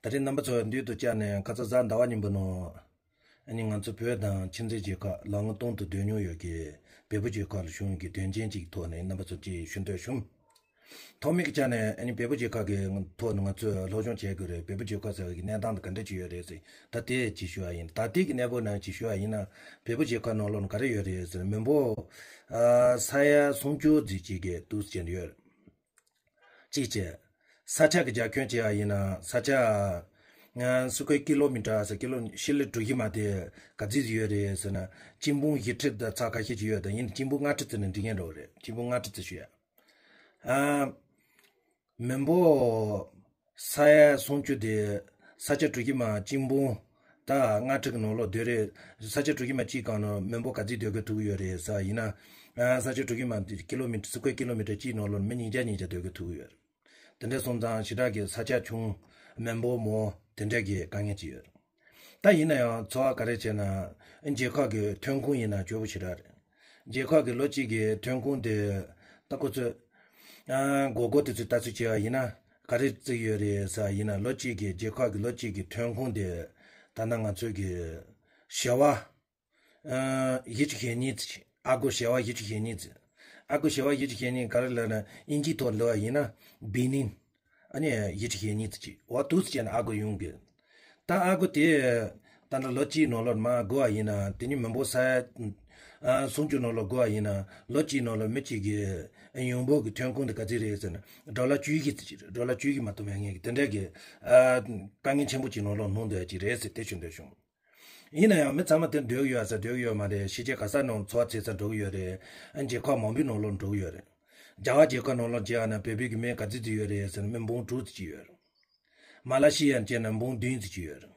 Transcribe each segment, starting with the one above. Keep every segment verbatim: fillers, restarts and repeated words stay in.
ད་རེས་རྣམ་པ་ཚོ་མདུན་དུ་བཅར་ནས་ཁ་ས་གཟའ་ཟླ་བ་ཉིན་པ་ནང་ཨ་ནི་ང་ཚོ་བོད་དང་ཁྱིམ་མཚེས་རྒྱལ་ཁབ་ལམ་ལྷོང་དུ་སྡོད་མྱོང་ཡོད་ཀྱི་བལ་པོ་རྒྱལ་ཁབ་ལ་བྱུང་གི་དོན་རྐྱེན་གཅིག་ཐོག་ནས་རྣམ་པ་ཚོ་གཅིག་ཞུ་འདོད་བྱུང་། ཐོག་མའི་ཆ་ནས་ཨ་ནི་བལ་པོ་རྒྱལ་ཁབ་ཀྱི་ཐོག་ནས་ང་ཚོས་སློབ་སྦྱོང་བྱེད་དགོས་རེད། བལ་པོ་རྒྱལ་ཁབ་ཟེར་བའི་གནས་སྟངས་དེ་ག་འདྲ་ཅིག་ཡོད་རེད་ཟེར་ད་ལྟའི་ཅིག་ཞུ་བ་ཡིན། ད་ལྟའི་གི་གནས་བབ་ནང་ཅིག་ཞུ་བ་ཡིན་ན་བལ་པོ་རྒྱལ་ཁབ་ནང་ལོགས་ནས་ག་རེ་ཡོད་རེད་ཟེར་མི་འབོར་ས་ཡ་སུམ་ཅུ་ཙམ་ཅིག་གི་འདུག་ཟེར་ཡོད། གཅིག་བྱས། ས་ཆ་གི་རྒྱ་ཁྱོན་བྱས་པ་ཡིན་ན་ས་ཆ་ཨ་སི་ཀུ་ཝེར་ཀི་ལོ་མི་ཊར་ཟེར་ཀི་ལོ་ཤི་ལི་གྲུ་བཞི་མ་དེ་ག་ཚོད་ཡོད་རེད་ཟེར་ན་སྤྱི་འབུམ་བཞི་ཁྲི་དང་ཚེག་ཁ་ཤས་ཅིག་ཡོད་དང་ཡིན་སྤྱི་འབུམ་ལྔ་ཁྲི་ཙམ་ནས་འགྲིག་མཁན་འདྲ་བོ་རེད། སྤྱི་འབུམ་ལྔ་ཁྲི་ཙམ་ཞུ་ཡ། ཨ། མི་འབོར་ས་ཡ་སུམ་ཅུ་དེ་ས་ཆ་གྲུ་བཞི་མ་སྤྱི་འབུམ་ད་ལྔ་ཁྲི་གི་ནང་ལོགས་སྡོད་རེད། ས་ཆ་གྲུ་བཞི་མ་གཅིག་སྒང་ནང་མི་འབོར་ག་ཚོད་སྡོད་དགོས་ཐུག་གི་ཡོད་རེད་ཟེར་བ་ཡིན་ན། ཨ་ས་ཆ་གྲུ་བཞི་མ་དེ་ཀི་ལོ་མི་ཊར་སི་ཀུ་ཝེར་ཀི་ལོ་མི་ཊར་གཅིག་ནང་ལོགས་མི་ཉིས་བརྒྱ་ཉིས་བརྒྱ་སྡོད་དགོས་ཐུག་གི་ཡོད་རེད། དེ་འདྲ་སོང་ཙང་ཞེ་དྲག་གི་ས་ཆ་ཆུང་མི་འབོར་མང་དེ་འདྲ་གི་དཀའ་ངལ་ཅིག་ཡོད་རེད། ད་ཡིན་ན་ཡང་འཚོ་བ་ག་རེ་བྱས་ན་རྒྱལ་ཁབ་ཀྱི་ཐོན་ཁུངས་ཡིན་ན་སྐྱོ་པོ་ཞེ་དྲག་རེད། རྒྱལ་ཁབ་ཀྱི་ལོ་གཅིག་གི་ཐོན་ཁུངས་དེ་ད་ཁོ་ཚོས་ཨ་སྒོར་སྒོར་དེ་ཚོས་ལྟ་ཚུལ་བྱས་པ་ཡིན་ན་ག་རེ་བརྩིས་ཡོད་རེད་ཟེར་བ་ཡིན་ན་ལོ་གཅིག་གི་རྒྱལ་ཁབ་ཀྱི་ལོ་གཅིག་གི་ཐོན་ཁུངས་དེ་ད་ལྟ་ང་ཚོས་ཀྱི་བྱེ་བ་ཨ་བཞི་བཅུ་ཞེ་གཉིས་ཙམ་ཅིག་ཨ་སྒོར་བྱེ་བ་བཞི་བཅུ་ཞེ་གཉིས་ཙམ། ཨ་སྒོར་བྱེ་བ་བཞི་བཅུ་ཞེ་གཉིས་ག་རེ་ལབ་ན་དབྱིན་ཇིའི་ཐོག་འདུག་པ་ཡིན་ན་བི་ལིན། ཨ་ནི་བཞི་བཅུ་ཞེ་གཉིས་ཙམ་ཅིག་འོ་འདུག་སེ་བྱས་ནས་ཨ་སྒོར་ཡོང་གི། ད་ཨ་སྒོར་དེ་ད་ལྟ་ལོ་གཅིག་ནང་ལོགས་མར་བགོ་བ་ཡིན་ན་དེ་ནི་མི་འབོར་ས་ཡ་སུམ་ཅུ་ནང་ལོགས་བགོ་བ་ཡིན་ན་ལོ་གཅིག་ནང་ལོགས་མི་གཅིག་གི་ཡོང་འབབ་ཀྱི་ཐོན་ཁུངས་དེ་ག་ཚོད་རེད་ཟེར་ན་ཌོ་ལར་བཅུ་བཞི་ཙམ་ཅིག་རེད། ཌོ་ལར་བཅུ་བཞི་མ་གཏོགས་མེད་མཁན་གྱི་དེ་འདྲ་གི་དཀའ་ངལ་ཆེན་པོ་ཅིག་ནང་ལོགས་ལྷུང་བསྡད་ཀྱི་རེད་ཟེར་དེ་ཞུ་འདོད་བྱུང་། ཡིན་ན་ཡང་མི་ཚང་མ་དེར་འགྲོ་གི་ཡོད་ཟེར་འགྲོ་གི་ཡོད་མ་རེད། ཕྱི་རྒྱལ་ག་ས་ནང་འཚོ་བ་བྱེད་སར་འགྲོ་གི་ཡོད་རེད། རྒྱལ་ཁབ་མང་པོའི་ནང་ལོགས་འགྲོ་གི་ཡོད་རེད། རྒྱ་གར་རྒྱལ་ཁབ་ནང་ལོགས་བྱས་ན་བོད་པའི་གི་མི་ག་ཚོད་ཅིག་ཡོད་རེད་ཟེར་ན་མི་འབུམ་དྲུག་ཙམ་ཅིག་ཡོད་རེད། མ་ལ་ཤི་ཡ་བྱས་ན་འབུམ་བདུན་ཙམ་ཅིག་ཡོད་རེད།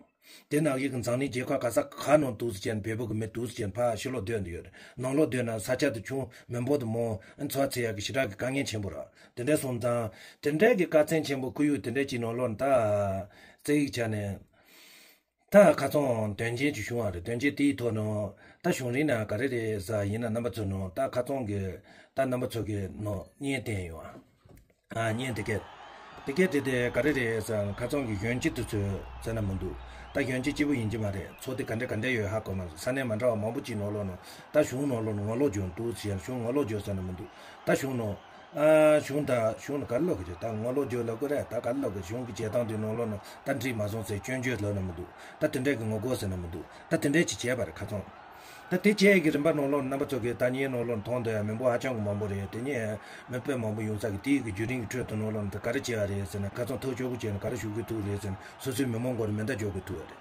དེ་ནང་བཞིན་གྱི་འཛམ་གླིང་རྒྱལ་ཁབ་ག་ས་ག་ནང་འདུག་ཟེར་བྱས་ན་བོད་པ་གི་མི་འདུག་ཟེར་བྱས་ན་ཕར་ཕྱི་ལོགས་སྡོད་འདི་ཡོད་རེད། ནང་ལོགས་སྡོད་ན་ས་ཆ་དེ་ཆུང་མི་འབོར་དེ་མང་འཚོ་བ་བྱེད་ཡ་གི་ཞེ་དྲག་གི་དཀའ་ངལ་ཆེན་པོ་རེད། དེ་འདྲ་སོང་ཙང་དེ་འདྲ་གི་དཀའ་ཚེགས་ཆེན་པོ་ཁོར་ཡུག་དེ་འདྲ་ཅིག་ནང་ལོགས་ད་རྩིས་ཡིག་ཆ་ནས། ད་ཁ་སང་དོན་རྐྱེན་ཅིག་བྱུང་བ་རེད། དོན་རྐྱེན་དེའི་ཐོག་ནས་ད་གཞུང་རིང་ན་ག་རེ་རེད་ཟེར་ཡིན་ན་རྣམ་པ་ཚོ་ནང་ད་ཁ་སང་གི་ད་རྣམ་པ་ཚོ་གི་ནང་བརྙན་བསྟན་ཡོང་ཨ། ཨ་བརྙན་དེ་གས་དེ་གས་དེ་དེ་ག་རེ་རེད་ཟེར་ན་ཁ་སང་གི་གཞོན་སྐྱེས་དེ་ཚོས་ཟེར་ན་མི་འདུག་ད་གཞོན་སྐྱེས་སྐྱིད་པོ་ཡིན་གྱི་མ་རེད། ཚོགས་སྡེ་ག་འདྲ་ག་འདྲ་ཡོད་ཧ་གོ་མ་སོང་། ས་གནས་མ་འདྲ་བ་མང་པོ་ཅིག་ནང་ལོགས་ནང་ད་གཞུང་ནང་ལོགས་ནང་ངོ་ལོག་འཇོག་འདུག་ཟེར་གཞུང་ངོ་ལོག་འཇོག་ཟེར་ན་མི་འདུག་ད་གཞུང་ནང་ཨ་གཞུང་ད་གཞུང་ལ་ག་རེ་ལབ་དགོས་རེད། ད་ངོ་ལོག་འཇོག་ལབ་དགོས་རེད། ད་ག་རེ་ལབ་དགོས། གཞུང་གི་བྱེད་སྟངས་དེ་ནང་ལོགས་ནང་ད་འགྲིག་མ་སོང་ཟེར་སྐྱོན་བརྗོད་ལབ་ན་མི་འདུག་ད་དེ་འདྲས་ཀྱི་ངོ་རྒོལ་ཟེར་ན་མི་འདུག་ད་དེ་འདྲས་ཅིག་བྱས་པ་རེད་ཁ་སང་། ད་དེ་བྱས་ཀྱི་རིམ་པ་ནང་ལོགས་རྣམ་པ་ཚོ་གིས་ད་ངའི་ནང་ལོགས་མཐོང་འདོད་ཡ་མི་འབོར་ཧ་ཅང་གི་མང་པོ་རེད། དེ་ནས་མི་དཔེ་མང་པོ་ཡོང་ས་གི་དེའི་གི་བརྒྱུད་རིམ་གྱི་ཁྲོད་དུ་ནང་ལོགས་ནང་ད་ག་རེ་བྱས་པ་རེད་ཟེར་ན་ཁ་སང་ཐག་ཆོད་པོ་བྱས་ན་ག་རེ་ཞུ་གི་ཐུག་རེད་ཟེར་ན་སོ་སོའི་མི་མང་སྐོར་མེ་མདའ་འཇོག་གི་ཐུག་པ་རེད།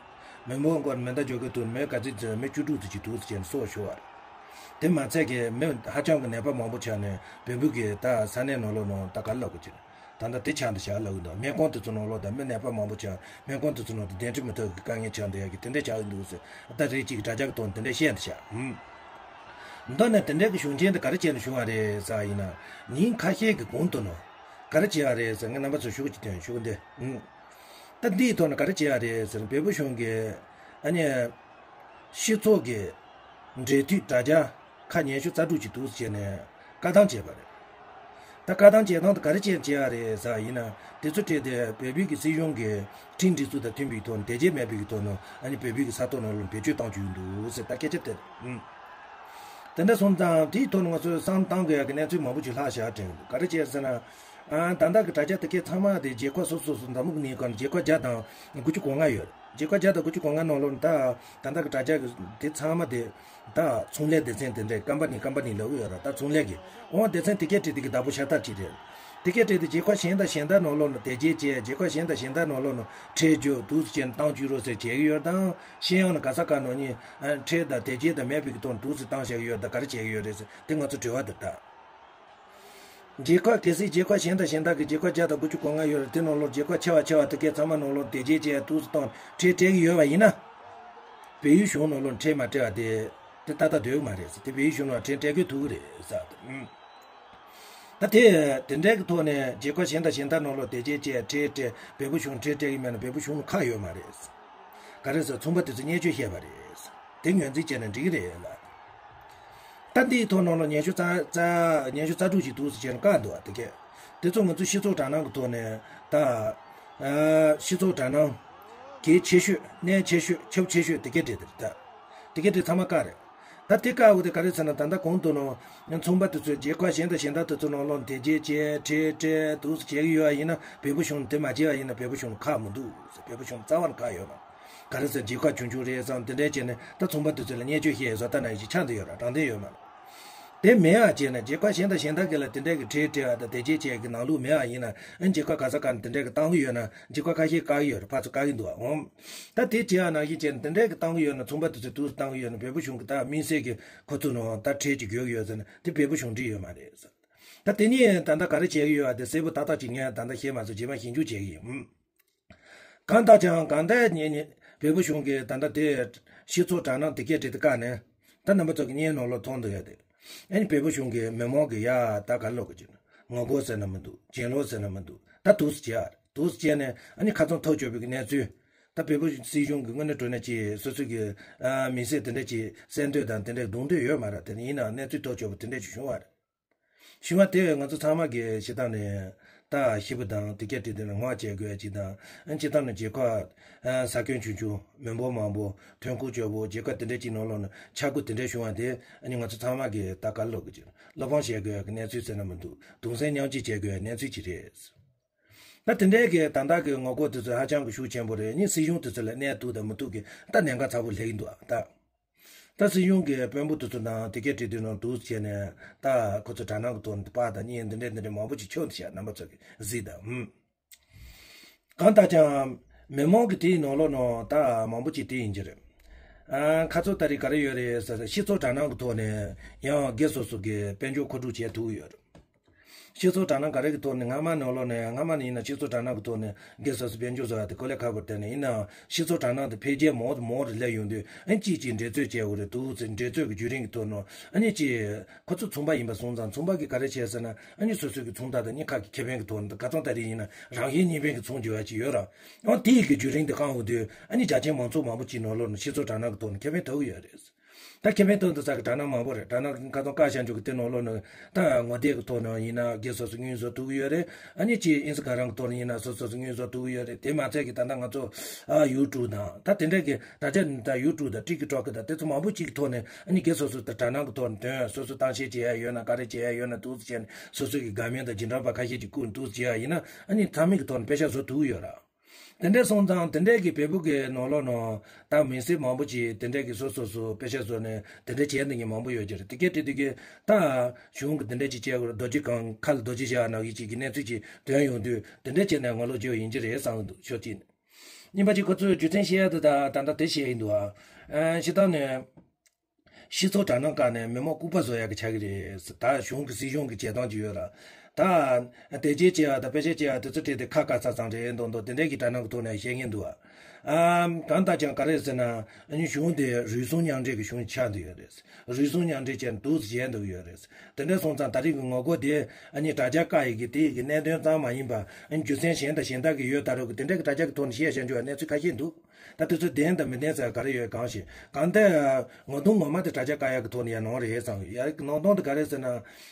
མི་མང་སྐོར་མེ་མདའ་འཇོག་གི་ཐུག་མི་ག་ཚོད་ཚོད་མི་བཅུ་དྲུག་ཙམ་ཅིག་འདུག་ཟེར་ནས་སྲོག་ཤོར་བ་རེད། དེ་མ་ཚད་ཀྱི་མི་ཧ་ཅང་གི་ནད་པ་མང་པོ་ཆགས་ནས་བོད་པའི་གི་ད་ས་གནས་ནང་ལོགས་ནང་ད་ག་ལབ་དགོས་ཀྱི་རེད། ད་ལྟ་དེ་ཆགས་འདི་ཆགས་ལབ་གི་འདུག་སྨན་ཁང་དེ་ཚོ་ནང་ལོགས་ད་མི་ནད་པ་མང་པོ་ཆགས་སྨན་ཁང་དེ་ཚོ་ནང་དུ་གདན་འདྲེན་མི་ཐུབ་གི་དཀའ་ངལ་ཆགས་འདི་ཡ་གི་དེ་འདྲ་ཆགས་གི་འདུག་ཟེར་ད་རེས་གཅིག་གི་དྲ་རྒྱ་གི་ཐོག་ནས་དེ་འདྲ་བཤད་འདི་ཆགས་ཨུམ། མདོར་ན་དེ་འདྲ་གི་གཞུང་ཆེན་དེ་ག་རེ་བྱས་ནས་བྱུང་བ་རེད་ཟེར་བ་ཡིན་ན་ཉིན་ཁ་ཤས་ཀྱི་གོང་དུ་ནོ་ག་རེ་བྱས་པ་རེད་ཟེར་ངས་རྣམ་པ་ཚོ་ཞུ་གི་ཅིག་དོན་ཞུ་གི་འདི་ཨུམ། ད་འདིའི་ཐོག་ནས་ག་རེ་བྱས་པ་རེད་ཟེར་ན་བལ་པོ་གཞུང་གིས་ཨ་ནི་སྤྱི་ཚོགས་ཀྱི་འབྲེལ་མཐུད་དྲ་རྒྱ་ཁག་ཉི་ཤུ་རྩ་དྲུག་ཅིག་འདུག་ཟེར་ནས་བཀག་སྡོམ་བྱས་པ་རེད། ད་བཀག་སྡོམ་བྱས་སྟངས་དེ་ག་རེ་བྱས་བྱས་པ་རེད་ཟེར་བ་ཡིན་ན་དེ་ཚོ་ཁྲིད་དེ་བལ་པོའི་གི་སྲིད་གཞུང་གི་ཁྲིམས་སྒྲིག་འཛུགས་དང་མཐུན་པའི་ཐོག་ནས་དེ་རྗེས་མེད་པའི་གི་ཐོག་ནས་ཨ་ནི་བལ་པོའི་གི་ས་ཐོག་ནང་ལ་བེད་སྤྱོད་གཏོང་རྒྱུ་ཡིན་འདུག་ཟེར་ད་སྐད་ཆ་དེ་ཨུམ། དེ་འདྲ་སོང་ཙང་དེའི་ཐོག་ནས་ང་ཚོས་བསམ་བཏང་དགོས་ཡ་གི་གནས་ཚུལ་མང་པོ་ཅིག་ལྷག་བཞག་དྲན་ག་རེ་བྱས་ཟེར་ན། ཨ་ད་ལྟ་གི་དྲ་རྒྱ་དེ་གའི་ཚང་མ་དེ་རྒྱལ་ཁབ་སོ་སོ་སོ་འཛམ་བུ་གླིང་གང་རྒྱལ་ཁབ་བརྒྱ་དང་དགུ་བཅུ་གོ་ལྔ་ཡོད། རྒྱལ་ཁབ་བརྒྱ་དང་དགུ་བཅུ་གོ་ལྔ་ནང་ལོགས་ད་ད་ལྟ་གི་དྲ་རྒྱ་གི་དེ་ཚང་མ་དེ་ད་ཚོང་ལས་སྡེ་ཚན་དེ་འདྲའི་ཀམ་པ་ནི་ཀམ་པ་ནི་ལབ་ཀྱི་ཡོད་ར། ད་ཚོང་ལས་ཀྱི་འོང་དེ་ཚན་དེ་གའི་ཁྲིད་དེ་གི་བདག་པོ་ཤ་སྟག་ཅིག་རེད། དེ་གའི་ཁྲིད་དེ་རྒྱལ་ཁབ་གཞན་དང་གཞན་དག་ནང་ལོགས་ནས་དེ་རྗེས་བཅད་རྒྱལ་ཁབ་གཞན་དང་གཞན་དག་ནང་ལོགས་ནས་ཁྲལ་རྒྱུ་དུས་ཅན་བཏང་བཅུག་རོགས་ཟེར་བྱེད་ཀྱི་ཡོད་དང་ཤེས་ཡོན་ནི་ག་ས་ག་ནང་ནི་ཁྲལ་དང་དེ་རྗེས་དང་མེད་པའི་གི་དོན་དུས་སུ་བཏང་བཞག་ཡོད་ད་ག་རེ་བྱེད་ཀྱི་ཡོད་རེད་ཟེར་དེ་ང་ཚོ་དྲི་བ་དེ་ལྟ། རྒྱལ་ཁབ་གལ་སྲིད་རྒྱལ་ཁབ་གཞན་དང་གཞན་དག་གི་རྒྱལ་ཁབ་བརྒྱ་དང་དགུ་བཅུ་གོ་ལྔ་ཡོད་རེད། དེ་ནང་ལོགས་རྒྱལ་ཁབ་ཆེ་བ་ཆེ་བ་དེ་གའི་ཚང་མ་ནང་ལོགས་དེ་རྗེས་བཅད་དུས་སུ་བཏང་ཁྲལ་སྤྲད་ཀྱི་ཡོད་པ་ཡིན་ན། བལ་ཡུལ་གཞུང་ནང་ལོགས་ཁྲལ་མ་སྤྲད་པ་དེ་དེ་ཏག་ཏག་སྡོད་ཀྱི་མ་རེད་ཟེར། དེ་བལ་ཡུལ་གཞུང་ནང་ཁྲལ་སྤྲད་དགོས་ཐུག་གི་རེད་ཟེར། ད་དེ་དེ་འདྲའི་གི་ཐོག་ནས་རྒྱལ་ཁབ་གཞན་དང་གཞན་དག་ནང་ལོགས་དེ་རྗེས་བཅད་ཁྲལ་སྤྲད་བལ་པོ་གཞུང་ཁྲལ་སྤྲད་ཀྱི་མེད་ན་བལ་པོ་གཞུང་ལ་ཁག་ཡོད་མ་རེད། ག་རེ་ཟེར་ཚོང་པ་དེ་ཚོ་བརྙས་བཅོས་བཤད་པ་རེད། དེ་ངོས་འཛིན་བྱས་ན་འགྲིག་གི་རེད་ལ། ད་འདིའི་ཐོག་ནང་ལ་ཉི་ཤུ་རྩ་རྩ་ཉི་ཤུ་རྩ་དྲུག་ཅིག་འདུག་ཟེར་བྱས་ན་བཀག་འདུག་བ། དེ་གས་དེ་ཚོ་ང་ཚོ་སྤྱི་ཚོགས་དྲ་སྣང་གི་ཐོག་ནས་ད་ཨ་སྤྱི་ཚོགས་དྲ་སྣང་ གལ་ཆེ་ཤོས། གནད་ཆེ་ཤོས། ཁྱབ་ཆེ་ཤོས་དེ་གའི་གྲས་དེ་རེད་ད། དེ་གའི་གྲས་ཚང་མ་བཀག་རེད། ད་དེ་བཀག་འོ་དེ་ག་རེ་ཟེར་ན། ད་ལྟ་གོང་དུ་ནོ་ཚོང་པ་དེ་ཚོས་རྒྱལ་ཁབ་གཞན་དང་གཞན་དག་དེ་ཚོ་ནང་ལོགས་དེ་རྗེས་བྱས་ཁྲལ་སྤྲད་འདུག་སེ་བྱེད་ཀྱི་ཡོད་པ་ཡིན་ན། བལ་པོ་གཞུང་དེ་མ་བྱས་པ་ཡིན་ན་བལ་པོ་གཞུང་ཁག་མི་འདུག་བལ་པོ་གཞུང་རྩ་བ་ནས་ཁག་ཡོད་མ་རེད། ག་རེ་ཟེར། རྒྱལ་ཁབ་ཆུང་ཆུང་རེད་བསམ་དེ་འདྲས་བྱས་ནས་ད་ཚོང་པ་དེ་ཚོ་ལ་བརྙས་བཅོས་བྱས་བཟོ་ལྟ་ན་ཡིན་ཆགས་འདི་ཡོད་ར། དྲང་བདེན་ཡོད་མ་རེད། དེ་མེད་པ་བྱས་ན། རྒྱལ་ཁབ་གཞན་དང་གཞན་དག་གི་ལ་དེ་འདྲས་ཀྱི་ཁྲལ་སྤྲད་པ་དང་དེ་རྗེས་བྱས་ཀྱི་ནང་ལུགས་མེད་པ་ཡིན་ན། ཨ་ནི་རྒྱལ་ཁབ་ག་ས་ག་ནས་དེ་འདྲས་ཀྱི་བཏང་གི་ཡོད་ན། རྒྱལ་ཁབ་ཁ་ཤས་བཀག་གི་ཡོད་རེད། ཕར་ཚུར་བཀག་གི་འདུག་ཨ། འོང་། ད་དེ་བྱས་པ་ནང་བཞིན་བྱས་ནས་དེ་འདྲས་ཀྱི་བཏང་གི་ཡོད་ན། ཚོང་པ་དེ་ཚོས་དུས་སུ་བཏང་གི་ཡོད་ན། བལ་པོ་གཞུང་གི་ད་དམིགས་བསལ་གྱི་ཁོ་ཚོ་ནང་ད་ཁྲལ་ཅིག་དགོས་ཀྱི་ཡོད་ཟེར་ན། དེ་བལ་པོ་གཞུང་འགྲིག་ཡོད་མ་རེད་ཟེར། ད་དེ་ནས་ད་ལྟ་ག་རེ་བྱེད་ཀྱི་ཡོད་པ་དེ་གསལ་པོ་ཏག་ཏག་ཅིག་ངས་ད་ལྟ་བཤད་མ་ཚར། རྗེས་མ་ཞིབ་འཇུག་བྱེད་ཀྱི་ཡིན། གང་ལྟར་ཀྱང་གང་ལྟར་ཉེ་ཉེ་བལ་པོ་གཞུང་གིས་ད་ལྟ་དེ་སྤྱི་ཚོགས་དྲ་སྣང་དེ་སྐད་བྲིས་དེ་བཀག་ནས། ད་རྣམ་པ་ཚོ་གི་བརྙན་ནང་ལོགས་མཐོང་འདུག་ཡ་དེ། ཨ་ནི་བལ་པོ་གཞུང་གིས་མི་མང་གི་ཡ་ད་ག་ལོག་གི་ཅིག་ངོ་རྒོལ་ཟེར་ན་མི་འདུག་གྱེན་ལོག་ཟེར་ན་མི་འདུག་ད་འདུག་སེ་བྱས་ཨ། འདུག་སེ་བྱས་ནས་ཨ་ནི་ཁ་ཚང་ཐག་ཆོད་པའི་གི་གནས་ཚུལ། ད་བལ་པོ་སྲིད་གཞུང་གི་དངོས་གནས་དྲང་གནས་ཀྱི་སོ་སོ་གི་ཨ་མི་སེར་དེ་འདྲ་ཅིག་བསད་འདོད་དང་དེ་འདྲ་གདོང་འདོད་ཡོད་མ་རེད། དེ་ཡིན་ནའང་གནས་ཚུལ་ཐག་ཆོད་པོ་དེ་འདྲ་ཅིག་བྱུང་བ་རེད། བྱུང་བ་དེ་ང་ཚོ་ཚང་མ་གིས་སྤྱིར་བཏང་ནས་ད་ཞིབ་པོ་དང་དེ་སྐད་བྲིས་དེ་ནས་ངོ་བཅད་དགོས་ཅིག་དང་། ཨ་ནི་སྤྱིར་བཏང་ནས་རྒྱལ་ཁབ་ཨ་ས་ཁྱོན་ཆུང་ཆུང་། མི་འབོར་མང་པོ། ཐོན་ཁུངས་སྐྱོ་པོ། རྒྱལ་ཁབ་དེ་འདྲ་ཅིག་ནང་ལོགས་ནས་ཆག་སྒོ་དེ་འདྲ་བྱུང་བ་དེ། ཨ་ནི་ང་ཚོ་ཚང་མ་གིས་ད་ག་ལོག་གི་ཅིག་བློ་ཕམ་བྱེད་དགོས་ཀྱི་གནས་ཚུལ་ཟེར་ན་མི་འདུག་གདུང་སེམས་མཉམ་སྐྱེད་བྱེད་དགོས་གནས་ཚུལ་ཅིག་རེད། ད་དེ་འདྲའི་གི་ད་ལྟ་གི་ངོ་རྒོལ་དེ་ཚོ་ཧ་ཅང་གི་ཤུགས་ཆེན་པོ་རེད། ཨ་ནི་སྲིད་གཞུང་དེ་ཚོ་ལ་གནས་ཐུབ་དང་མི་ཐུབ་ཀྱི་ད་གནད་འགག་ཚ་པོ་སླེབས་ཀྱི་འདུག་ད་ད་སྲིད་གཞུང་གི་དཔོན་པོ་དེ་ཚོ་ནང་དེ་སྐད་བྲིས་དུས་ནང་འདུག་བྱས་ནས། ད་ཁོ་ཚོ་དྲ་སྣང་གི་ཐོག་ནས་པར་དང་བརྙན་འདི་འདྲའི་འདི་འདྲའི་མང་པོ་ཅིག་ཁྱོན་ནས་བཤད། རྣམ་པ་ཚོ་གིས་གཟིགས་དང་། ཧུམ། གང་ལྟར་ཀྱང་མི་མང་གི་དེའི་ནང་ལོགས་ནང་ད་མང་པོ་ཅིག་དེ་ཡིན་གྱི་རེད། ཨ། ཁ་ཚོ་ད་རེས་ག་རེ་ཡོད་རེད་ཟེར་ན། སྤྱི་ཚོགས་དྲ་སྣང་གི་ཐོག་ནས་ཡང་སྒེར་སོ་སོ་གི་དཔལ་འབྱོར་མཁོ་སྒྲུབ་བྱེད་ཐུབ་ཀྱི་ཡོད་རེད། སྤྱི་ཚོགས་དྲ་སྣང་ག་རེ་གི་ཐོག་ནས། སྔ་མ་ནང་ལོགས་ནས། སྔ་མ་ནས་ཡིན་ན་སྤྱི་ཚོགས་དྲ་སྣང་གི་ཐོག་ནས་སྒེར་སོ་སོ་དཔལ་འབྱོར་བཟོ་ཡ་དེ་གོ་ལས་ཁག་པོ་རེད། དེ་ནས་ཡིན་ནའང་སྤྱི་ཚོགས་དྲ་སྣང་དེ་འཕེལ་རྒྱས་མང་དུ་མང་དུ་སླེབས་ཡོང་དུས། ཨ་ནི་གཅིག་གཅིག་འགྲན་རྩོད་བྱས་ཡོད་རེད་འདུག་ཟེར། འགྲན་རྩོད་ཀྱི་བརྒྱུད་རིམ་གྱི་ཐོག་ནང་། ཨ་ནི་གཅིག་ཁོ་ཚོ་ཚོང་པ་ཡིན་པ་སོང་ཙང་། ཚོང་པ་གིས་ག་རེ་བྱས་ཟེར་ན། ཨ་ནི་སོ་སོ་གི་ཚོང་རྟགས་དང་གཉིས་ཁ་གི་ཁེ་ཕན་གྱི་ཐོག་ནས། ཁ་ཚང་ད་རེས་ཡིན་ན་རང་བཞིན་གཉིས་ཕན་གྱི་ཚོང་བྱེད་པ་ཅིག་ཡོད་ར། ཡང་དེ་ཡི་གི་བརྒྱུད་རིམ་དེ་བཀང་འོང་དུས། ཨ་ནི་རྒྱ་ཆེའི་མང་ཚོགས་མང་པོ་ཅིག་ནང་ལོགས་ནས་སྤྱི་ཚོགས་དྲ་སྣང་གི་ཐོག་ནས་ཁེ་ཕན་ཐོབ་ཀྱི་ཡོད་རེད། ད་ཁེ་ཕན་ཐོག་འདི་ཚོ་གི་དྲ་སྣང་མང་པོ་རེད། དྲ་སྣང་ཁ་ཚང་བཀག་བཞག་འཇོག་གི་དེ་ནང་ལོགས་ནས། ད་ངོ་དེབ་ཀྱི་ཐོག་ནས་ཡིན་ན་སྒེར་སོ་སོ་དངུལ་བཟོ་ཐུབ་ཀྱི་ཡོད་རེད། ཨ་ནི་གཅིག་ཨིན་སི་ཊ་གྷ་རམ་གྱི་ཐོག་ནས་ཡིན་ན་སོ་སོ་སོ་དངུལ་བཟོ་ཐུབ་ཀྱི་ཡོད་རེད། དེ་མ་ཚད་ཀྱི་ད་ལྟ་ང་ཚོ་ཨ་ཡུ་ཊུབ་དང་། ད་དེ་འདྲ་གི་ད་ཆ་ད་ཡུ་ཊུབ་དང་ཊིག་ཊོག་དང་དེ་ཚོ་མང་པོ་ཅིག་གི་ཐོག་ནས། ཨ་ནི་སྒེར་སོ་སོ་ད་དྲ་སྣང་གི་ཐོག་ནས་དོན་སོ་སོ་གཏམ་བཤད་བྱེད་ཡ་ཡོད་ན། ག་རེ་བྱེད་ཡ་ཡོད་ན་འདུག་སེ་བྱས་ནས། སོ་སོ་གི་དགའ་མོས་དང་རྗེས་འབྲང་པ་ཁ་ཤས་ཀྱིས་བསྐུར་འདུག་སེ་བྱས་ཡ་ཡིན་ན། ཨ་ནི་ཚང་མའི་གི་ཐོག་ནས་པེ་ཤག་བཟོ་ཐུབ་ཀྱི་ཡོད་ར། དེ་འདྲ་སོང་ཙང་དེ་འདྲའི་གི་བལ་པོ་གི་ནང་ལོགས་ནང་ད་མི་སེར་མང་པོ་ཅིག་དེ་འདྲའི་གི་སོ་སོ་སོ་པེ་ཤག་བཟོས་ནས་དེ་འདྲ་བྱས་འདི་ཉིད་མང་པོ་ཡོད་ཀྱི་རེད། དེ་གས་དེ་དུས་ཀྱི་ད་གཞུང་གི་དེ་འདྲ་ཅིག་བྱས་དགོས་རེད། རྡོ་རྗེ་གང་ཁ་ལ་རྡོ་རྗེ་བཞག་ནང་བཞིན་ཅིག་གི་གནས་ཚུལ་ཅིག་ཐོན་ཡོང་དུས། དེ་འདྲ་བྱས་ནས་ངོ་ལོག་བྱེད་ཡོད་ཡིན་གྱི་རེད་བསམ་གྱི་འདུག་ཕྱོགས་གཅིག་ནས། གཉིས་པ་ཅིག་ཁོ་ཚོས་རྒྱུ་མཚན་བཤད་ཡ་དེ་ད་ད་ལྟ་དེ་བཤད་ཡིན་འདུག་ཨ། ཨ། སྤྱིར་བཏང་ནས། སྤྱི་ཚོགས་དྲ་སྣང་བཀག་ནས་མི་མང་ལྐུགས་པ་བཟོ་ཡག་གི་ཆགས་ཀྱི་རེད། ད་གཞུང་གི་སྲིད་གཞུང་གི་བྱེད་སྟངས་ཅིག་ཡོད་ར། ད་དེ་རྗེས་བྱས་པ་དང་པེ་ཤག་བྱས་པ་དེ་ཚོ་བྲིས་ཏེ་ཁ་བཀག་ཚར་ཙང་རེད་མདོག་མདོག་དེ་འདྲའི་གི་དྲ་སྣང་གི་ཐོག་ནས་བཤད་མཁན་འདུག་ཨ། ཨམ། གང་ལྟར་ཀྱང་ག་རེ་ཟེར་ན། ཨ་ནི་གཞུང་དེ་རུལ་སུངས་མཉམ་འབྲེལ་གྱི་གཞུང་ཆགས་བསྡད་ཡོད་རེད། རུལ་སུངས་མཉམ་འབྲེལ་བྱས་ནས་འདུག་སེ་བྱས་འདུག་ཡོད་རེད། དེ་འདྲ་སོང་ཙང་ད་རེས་ཀྱི་ངོ་རྒོལ་དེ། ཨ་ནི་དྲ་རྒྱ་བཀག་ཡས་ཀྱི་དེ་ཡི་གི་གནད་དོན་ཙམ་མ་ཡིན་པ། ཨ་ནི་རྒྱུ་མཚན་གཞན་དང་གཞན་དག་གི་ཡོད་ད་རུང་གི་དེ་འདྲ་གི་དྲ་རྒྱ་གི་ཐོག་ནས་བཤད་བཤད་འཇོག་པ་གནས་ཚུལ་ཁ་ཤས་འདུག་ད་དེ་ཚོ་བདེན་དང་མི་བདེན་ཟེར་ག་རེ་ཡོད་གང་ཞིག་གང་ལྟར་ངོ་གདོང་ངོ་མ་དེ་དྲ་རྒྱ་བཀག་ཡག་གི་ཐོག་ནས་ཡར་ལངས་རེད་བསམ་ཡོད། ཡར་ལངས་སྟངས་དེ་ག་རེ་ཟེར་ན།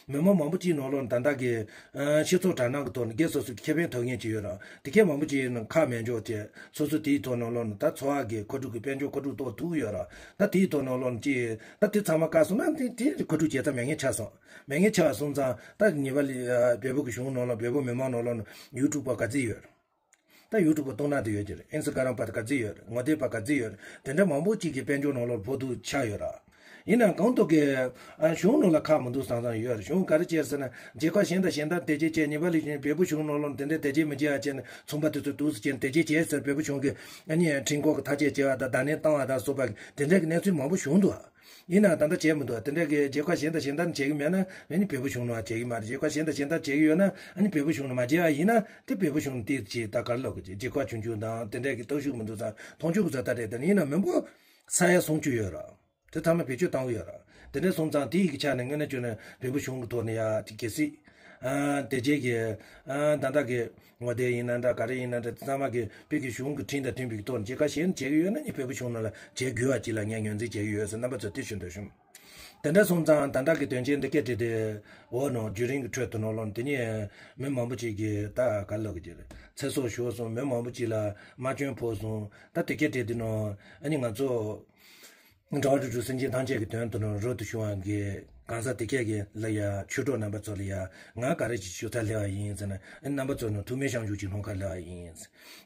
མི་མང་མང་པོ་ཅིག་ནང་ལོགས་ནས་ད་ལྟ་གི་ཨ་སྤྱི་ཚོགས་དྲ་སྣང་གི་ཐོག་ནས་སྒེར་སོ་སོ་གི་ཁེ་ཕན་ཐོབ་མཁན་ཅིག་ཡོད་ར། དེ་གས་མང་པོ་ཅིག་ནང་ཁ་མེད་འཇོག་བྱས། སོ་སོ་དེའི་ཐོག་ནང་ལོགས་ནས་ད་འཚོ་བ་གི་མཁོ་སྒྲུབ་ཀྱི་དཔལ་འབྱོར་མཁོ་སྒྲུབ་གཏོང་ཐུབ་ཀྱི་ཡོད་ར། ད་དེའི་ཐོག་ནང་ལོགས་ནས་ཅིག་ད་དེ་ཚང་མ་བཀག་སོང་ན་དེ་དེ་མཁོ་སྒྲུབ་བྱེད་ཐབས་མེད་མཁན་ཆགས་སོང་། མེད་མཁན་ཆགས་སོང་ཙང་། ད་ཉེ་བ་ལ་ཨ་བལ་པོ་གི་གཞུང་ནང་ལོགས། བལ་པོ་མི་མང་ནང་ལོགས་ནས་ཡུ་ཊུབ་པ་ག་ཚོད་ཡོད་ར། ད་ཡུ་ཊུབ་པ་སྟོང་ཕྲག་དུ་ཡོད་ཀྱི་རེད། ཨིན་སི་ཊ་གྷ་རམ་པ་དང་ག་ཚོད་ཡོད་རེད། ངོ་དེབ་པ་ག་ཚོད་ཡོད་རེད། དེ་འདྲ་མང་པོ་ཅིག་གི་དཔལ་འབྱོར་ནང་ལོགས་ཕོག་ཐུག་ཆགས་ཡོད་ར། ཡིན་ནའང་གང་ཐུབ་ཀྱིས་ཨ་གཞུང་ནང་ལ་ཁག་མི་འདུག་བསམ་བསམ་ཡོད་རེད། གཞུང་ག་རེ་བྱས་ཟེར་ན། རྒྱལ་ཁབ་གཞན་དང་གཞན་དག་དེ་རྗེས་བྱས། ཉེ་བ་ལ་བལ་པོ་གཞུང་ནང་ལོགས་དེ་འདྲ་དེ་རྗེས་མི་བྱེད་ཡ་བྱས་ནས། ཚོང་པ་དེ་ཚོ་འདུག་སེ་བྱས་ནས་དེ་རྗེས་བྱས་ཟེར། བལ་པོ་གཞུང་གིས་ཨ་ནི་ཁྲིམས་ཁང་གི་ཐག་བཅད་བྱས་པ་དང་བརྡ་ལན་བཏང་བ་དང་སོགས་པ་དེ་འདྲ་གི་གནས་ཚུལ་མང་པོ་བྱུང་འདུག་ཡིན་ནའང་ད་ལྟ་བྱས་མི་འདུག་དེ་འདྲ་གི་རྒྱལ་ཁབ་གཞན་དང་གཞན་དག་ནས་བྱེད་ཀྱི་མེད་ན། ཨ་ནི་བལ་པོ་གཞུང་ནང་བྱེད་ཀྱི་མ་རེད། རྒྱལ་ཁབ་གཞན་དང་གཞན་དག་བྱེད་ཀྱི་ཡོད་ན། ཨ་ནི་བལ་པོ་གཞུང་ནང་མ་བྱེད་པ་ཡིན་ན། དེ་བལ་པོ་གཞུང་ནང་དེ་ཅི་ད་ག་རེ་ལབ་དགོས། རྒྱལ་ཁབ་ཆུང་ཆུང་དང་དེ་འདྲ་གི་སྟོབས་ཤུགས་མི་འདུག་ཙང་མཐོང་ཆུང་གི་བཟོ་ལྟ་རེད། དེ་ཡིན་ན་མི་འབོར་ས་ཡ་སུམ་ཅུ་ཡོད་ར། དེ་ཚང་མ་བེད་སྤྱོད་བཏང་གི་ཡོད་ར། དེ་འདྲ་སོང་ཙང་དེ་ཡི་གི་ཆ་ནས་དངོས་གནས་བྱས་ན་བལ་པོ་གཞུང་གི་ཐོག་ནས་ཡ་དེ་གལ་སྲིད། ཨ་དེ་རྗེས་ཀྱི་ཨ་ད་ལྟ་གི་ངོ་དེབ་ཡིན་ན་འདྲ། ག་རེ་ཡིན་ན་འདྲ། དེ་ཚང་མ་གི་བོད་ཀྱི་གཞུང་གི་ཁྲིམས་དང་མཐུན་པའི་ཐོག་ནས་རྒྱལ་ཁབ་གཞན་བྱེད་ཀྱི་ཡོད་ན། ཨ་ནི་བལ་པོ་གཞུང་ནང་ལ་བྱེད་དགོས་པ་ཅིག་ལ་ངས་ངོས་འཛིན་བྱེད་ཀྱི་ཡོད་ཟེར། རྣམ་པ་ཚོ་དེ་ཞུ་འདོད་བྱུང་། དེ་འདྲ་སོང་ཙང་ད་ལྟ་གི་དོན་རྐྱེན་འདི་སྐད་བྲིས་ཏེ། འོ་ནོ་བརྒྱུད་རིམ་གྱི་ཁྲོད་དུ་ནོ་ལོན་དེ་ཉིད་མི་མང་པོ་ཅིག་གིས་ད་ག་ལབ་ཀྱི་རེད། ཚེ་སྲོག་ཤོར་སོང་། མི་མང་པོ་ཅིག་ལ་རྨས་སྐྱོན་ཕོག་སོང་། ད་དེ་སྐད་བྲིས་ཏེ་ནོ། ཨ་ནི་ང་ཚོ་འགྲོ་བ་རིགས་དྲུག་སེམས་ཅན་ཐམས་ཅད་ཀྱི་དོན་དུ་ནོ་རོལ་དུ་བྱུང་བ་གི་གང་ཟག་དེ་སྐད་ཀྱི་ལ་ཡ་ཆོས་གྲོགས་རྣམ་པ་ཚོ་ལ་ཡ་ང་ག་རེ་ཅིག་ཞུ་ཚར་སླེབས་པ་ཡིན་ཟེར་ན། ཨ་ནི་རྣམ་པ་ཚོ་ནོ་ཐུགས་སྨོན་བྱང་ཆུབ་ཅིག་སློང་ག་སླེབས་པ་ཡིན།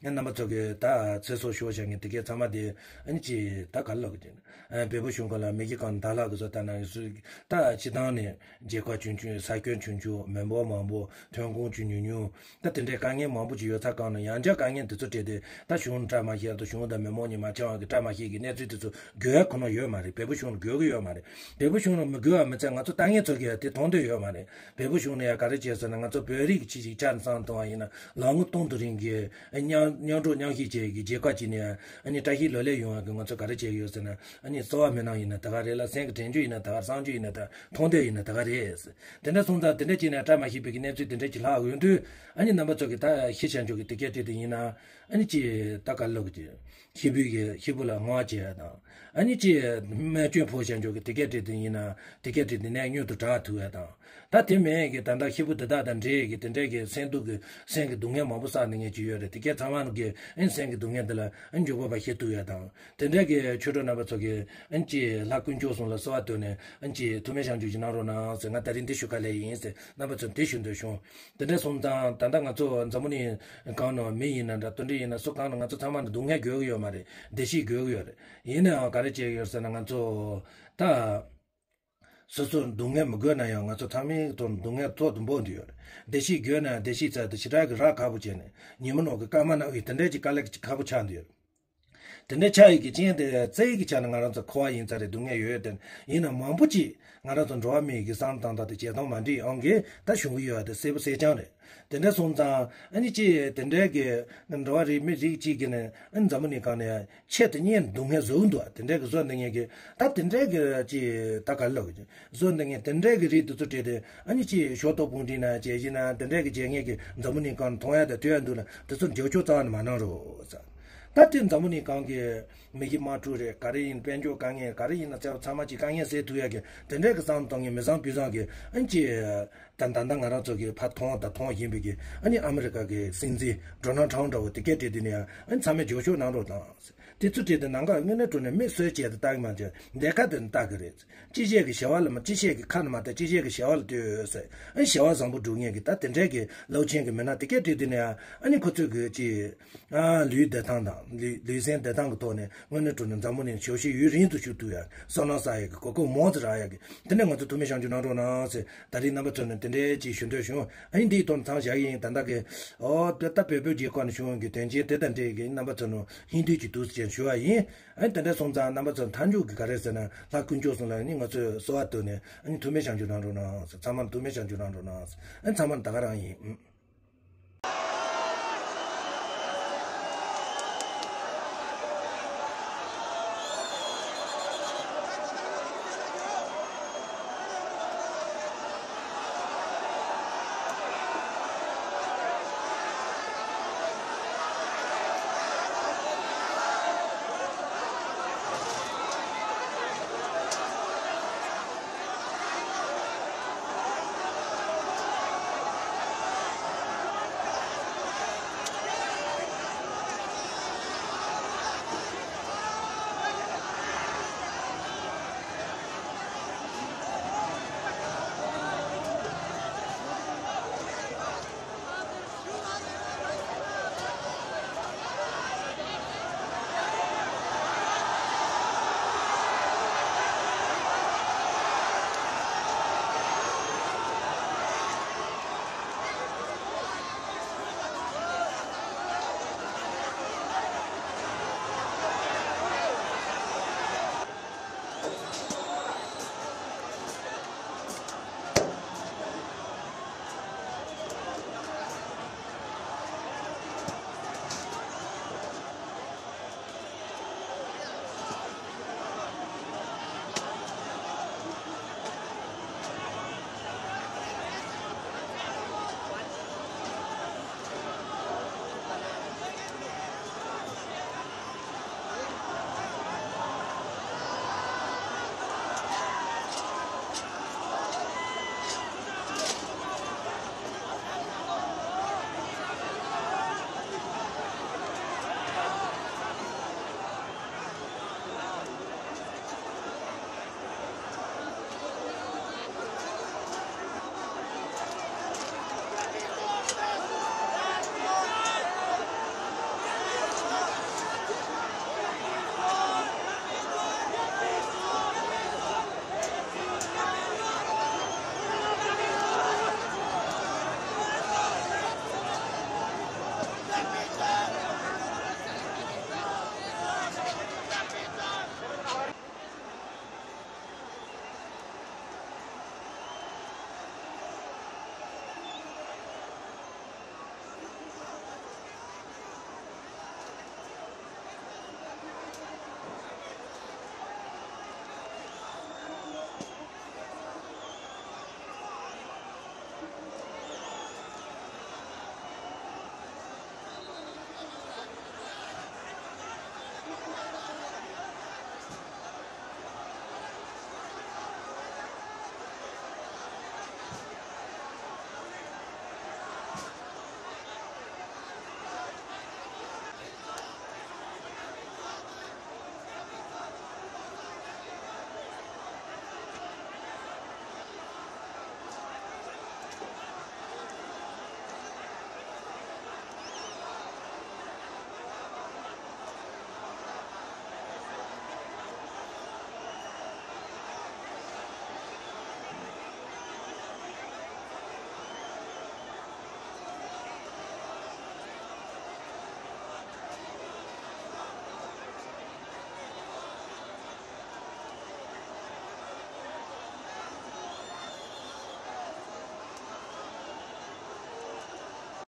ཨ་ནི་རྣམ་པ་ཚོ་གི་ད་ཚེ་སྲོག་ཤོར་བཞག་མཁན་དེ་གའི་ཚང་མ་དེ་ཨ་ནི་ཅི་ད་ག་ལབ་ཀྱི་དེ། བལ་པོ་གཞུང་གི་ལ་མི་གི་གང་ད་ལག་གི་བཟོ་ལྟ་ན་ཡི་སུ་ད་སྤྱི་བཏང་ནས་རྒྱལ་ཁབ་ཆུང་ཆུང་། ས་ཁྱོན་ཆུང་ཆུང་། མི་འབོར་མང་པོ། ཐོན་ཁུངས་ཀྱི་ཉུང་ཉུང་། ད་དེ་འདྲའི་དཀའ་ངལ་མང་པོ་ཅིག་ཡོད་ཚ་གང་ན་ཡང་བསྐྱར་དཀའ་ངལ་དེ་ཚོ་སྤྲད་དེ་ད་གཞུང་ལ་བཀྲ་མ་ཤིས་དང་། གཞུང་དང་མི་མང་གཉིས་མ་འཆམ་པ་གི་བཀྲ་མ་ཤིས་ཀྱི་གནས་ཚུལ་དེ་ཚོ་དགོས་ཁོ་ན་ཡོད་མ་རེད། བལ་པོ་གཞུང་ལ་དགོས་ཀྱི་ཡོད་མ་རེད། བལ་པོ་གཞུང་ལ་མི་དགོས་པ་མི་ཚད་ང་ཚོ་ལྟ་མཁན་ཚོ་གིས་དེ་མཐོང་འདོད་ཡོད་མ་རེད། བལ་པོ་གཞུང་ནས་ཡང་ག་རེ་བྱས་ཟེར་ན། ང་ཚོ་བོད་རིགས་ཀྱི་ཆ་ཞིག་ཆ་ནས་བསམ་བཏང་བ་ཡིན་ན་ལོ་ངོ་སྟོང་དུ་རིང་གི་མཉམ་མཉམ་འགྲོགས་མཉམ་གཤིབ་བྱས་ཀྱི་རྒྱལ་ཁབ་ཅིག་ནས་ཨ་ནི་བཀྲ་ཤིས་ལོ་ལེགས་ཡོང་བ་གི་ང་ཚོ་ག་རེ་བྱས་ཡོད་ཟེར་ན། ཨ་ནི་གསོལ་བ་སྨོན་ལམ་ཡིན་ན་ད་ག་རེད་ལ། སེམས་ཀྱི་དྲན་རྒྱུ་ཡིན་ན་ད་ག་རེད། བསམ་རྒྱུ་ཡིན་ན་ད་ག་རེད། མཐོང་འདོད་ཡིན་ན་ད་ག་རེད། དེ་འདྲ་སོང་ཙང་དེ་འདྲ་བྱས་ནས་བཀྲ་མ་ཤིས་པའི་གི་གནས་ཚུལ་དེ་འདྲ་ཅིག་ལྷག་ཡོང་དུས། ཨ་ནི་རྣམ་པ་ཚོ་གི་ད་ཤི་ཆ་འཇོག་གི་དེ་སྐད་བྲིས་དེ་ཡིན་ན། ཨ་ནི་ཅི་ད་ག་ལབ་ཀྱི། ཤི་བོའི་གི་ཤི་བོ་ལ་བསྔོ་བ་བྱེད་ཡ་དང་། ཨ་ནི་ཅི་རྨས་སྐྱོན་ཕོག་བྱ་འཇོག་གི་དེ་སྐད་བྲིས་དེ་ཡིན་ན། དེ་སྐད་བྲིས་དེ་ནས་མྱུར་དུ་དྲག་ཐུབ་ཡ་དང་། ད་དེ་མིན་གི་ད་ལྟ་ཤི་བོ་འདི་དག་དང་འབྲེལ་གི་དེ་འདྲའི་གི་སེམས་སྡུག་གི་སེམས་ཀྱི་སྡུག་བསྔལ་མང་པོ་བསགས་ནས་ངེས་ཀྱི་ཡོད་རེད། དེ་སྐད་ཚང་མ་གི་ཨ་ནི་སེམས་ཀྱི་སྡུག་བསྔལ་འདི་ལ་ཨ་ནི་འཇུག་པ་བ་ཤེས་ཐུབ་ཡ་དང་། དེ་འདྲའི་གི་ཆོས་གྲོགས་རྣམ་པ་ཚོ་གི་ཨ་ནི་ཅི་ལྷ་དཀོན་མཆོག་གསུམ་ལ་གསོལ་བ་བཏབ་ནས་ཨ་ནི་ཅི་ཐུགས་སྨོན་བྱང་ཆུབ་ཅིག་གནང་རོགས་གནང་ཟེར། ང་ད་རིང་འདི་ཞུ་ག་ལས་ཡིན་ཟེར། རྣམ་པ་ཚོ་འདི་ཞུ་འདོད་བྱུང་། དེ་འདྲ་སོང་ཙང་ད་ལྟ་ང་ཚོ་འཛམ་བུ་གླིང་གང་ནང་མི་ཡིན་ན་འདྲ། དེ་འདྲ་ཡིན་ན་སུ་གང་ན་ང་ཚོ་ཚང་མ་ནི་སྡུག་བསྔལ་དགོས་ཀྱི་ཡོད་མ་རེད། བདེ་སྐྱིད་དགོས་ཀྱི་ཡོད་རེད། ཡིན་ནའང་ག་རེ་བྱས་ཡོད་ཟེར་ན། ང་ཚོ་ད་སོ་སོ་སྡུག་བསྔལ་མི་དགོས་ན་ཡང་ང་ཚོ་ཚང་མའི་ཐོག་ནས་སྡུག་བསྔལ་ཐོག་ཏུ་འབོད་འདི་ཡོད་རེད། བདེ་སྐྱིད་དགོས་ན་བདེ་སྐྱིད་ཚ་དེ་ཞེ་དྲག་གི་རག་ཁག་པོ་བྱས་ནས་ཉིན་མོ་ནང་གི་སྐར་མ་ནང་གི་དེ་འདྲ་ཅིག་དཀའ་ལས་ཁག་པོ་ཆགས་འདི་ཡོད་རེད། དེ་འདྲ་ཆགས་ཡོད་ཀྱི་རྐྱེན་དེ་རྩ་ཡི་གི་ཆ་ནས་ང་རང་ཚོ་འཁོར་བ་ཡིན་ཚ་རེད། སྡུག་བསྔལ་ཡོད་ཡོད་དེ། ཡིན་ན་མང་པོ་ཅིག་ང་རང་ཚོ་འགྲོ་བ་མི་ཡི་གི་བསམ་སྟངས་དང་དེ་བྱེད་སྟངས་མ་འགྲིག་ཡོང་གི་ད་བྱུང་གི་ཡོད་དེ་གསལ་པོ་གསལ་རྐྱང་རེད། དེ་འདྲ་སོང་ཙང་ཨ་ནི་ཅི་དེ་འདྲའི་གི་འགྲོ་བ་རིགས་མི་རིགས་གཅིག་གི་ནས་ཨ་ནི་འཛམ་བུ་གླིང་སྒང་ནས་ཆེད་དུ་གཉེར་སྡུག་བསྔལ་བཟོ་གི་འདུག་དེ་འདྲའི་གི་བཟོ་འདི་ངེས་ཀྱི་ད་དེ་འདྲའི་གི་ཅི་ད་ག་ལབ་གི་བཟོ་འདི་ངེས་དེ་འདྲའི་གི་རིགས་དེ་ཚོ་བྲིས་ཏེ་ཨ་ནི་ཅི་ཞོ་ཏོག་ཕུང་འདྲི་ན་བྱས་ཤིང་ན་དེ་འདྲའི་གི་བྱས་ངེས་ཀྱི་འཛམ་བུ་གླིང་སྒང་ནས་མཐོང་ཡ་དང་ཐོས་ཡ་འདུག་ན་དེ་ཚོ་འགྱོད་སྐྱོ་རྩ་བ་ནས་མ་གནང་རོགས་ཟེར། ད་དེ་འཛམ་བུ་གླིང་སྒང་གི་མི་གི་དམག་འཁྲུག་རེད། ག་རེ་ཡིན། དཔལ་འབྱོར་དཀའ་ངལ་ག་རེ་ཡིན་ན་ཚང་མ་ཅིག་དཀའ་ངལ་སེལ་ཐུབ་ཡ་གི་དེ་འདྲའི་གི་བསམ་བཏང་མཁན་མི་བཟང་སྤུན་བཟང་གི་ཨ་ནི་ཅི་ད་ད་ལྟ་ང་རང་ཚོ་གི་ཕར་མཐོང་དང་མཐོང་བཞིན་པའི་གི་ཨ་ནི་ཨ་མི་རི་ཀ་གི་སྲིད་འཛིན་ཌོ་ནལ་ཊམ་འདྲ་བོ་དེ་སྐད་བྲིས་དེ་ནས་ཨ་ནི་ཚང་མས་འགྱོད་སྐྱོ་གནང་རོགས་གནང་། དེ་ཚོ་བྲིས་ཏེ་ནང་ག་དངོས་གནས་དྲང་གནས་མི་གསོད་བྱས་ཏེ་ལྟ་གི་མ་བྱས་འདས་ཁ་དེ་ནས་ལྟ་གི་རེད། ཅི་བྱས་ཀྱི་བྱ་བ་ལ་མ་ཅི་བྱས་ཀྱི་ཁ་ནས་མ་ལྟ་ཅི་བྱས་ཀྱི་བྱ་བ་ལ་ལྟོས་ཟེར། ཨ་ནི་བྱ་བ་བཟང་པོ་སྒྲུབ་མཁན་གྱི་ད་དེ་འདྲའི་གི་ལབ་མཁན་གྱི་མི་སྣ་དེ་སྐད་བྲིས་དེ་ནས་ཨ་ནི་ཁོ་ཚོས་གི་ཅི། ཨ་ལུས་བདེ་ཐང་དང་ལུས་ལུས་སེམས་བདེ་ཐང་གི་ཐོག་ནས་དངོས་གནས་དྲང་གནས་འཛམ་བུ་གླིང་ཞབས་ཞུ་ཡུན་རིང་དུ་ཞུ་ཐུབ་ཡ། བསོད་ནམས་བསགས་ཡ་གི་གོ་སྐབས་མང་དུ་རག་ཡ་གི་དེ་འདྲ་ང་ཚོ་ཐུགས་སྨོན་བྱང་ཆུབ་གནང་རོགས་གནང་ཟེར། ད་རེས་རྣམ་པ་ཚོ་ནས་དེ་འདྲའི་ཅིག་ཞུ་འདོད་བྱུང་། ཨ་ནི་འདིའི་ཐོག་མཚམས་བཞག་གི་ཡིན། ད་ལྟ་གི་ཨོ་ད་ད་བོད་བོད་རྒྱའི་སྐོར་ནས་བྱུང་གི་དོན་རྐྱེན་དེ་དང་འབྲེལ་གི་རྣམ་པ་ཚོ་ནང་ཧིན་རྡུ་ཅིག་འདུག་ཟེར་ཞུ་བ་ཡིན། ཨ་ནི་དེ་འདྲ་སོང་ཙང་རྣམ་པ་ཚོ་མཐའ་མཇུག་གི་ག་རེ་ཟེར་ན་ལྷ་དཀོན་མཆོག་གསུམ་ལ་ནི་ང་ཚོས་གསོལ་བ་བཏབ་ནས་ཨ་ནི་ཐུགས་སྨོན་བྱང་ཆུབ་གནང་རོགས་གནང་ཟེར། ཚང་མར་ཐུགས་སྨོན་བྱང་ཆུབ་གནང་རོགས་གནང་ཟེར། ཨ་ནི་ཚང་མ་ད་ག་རང་ཡིན།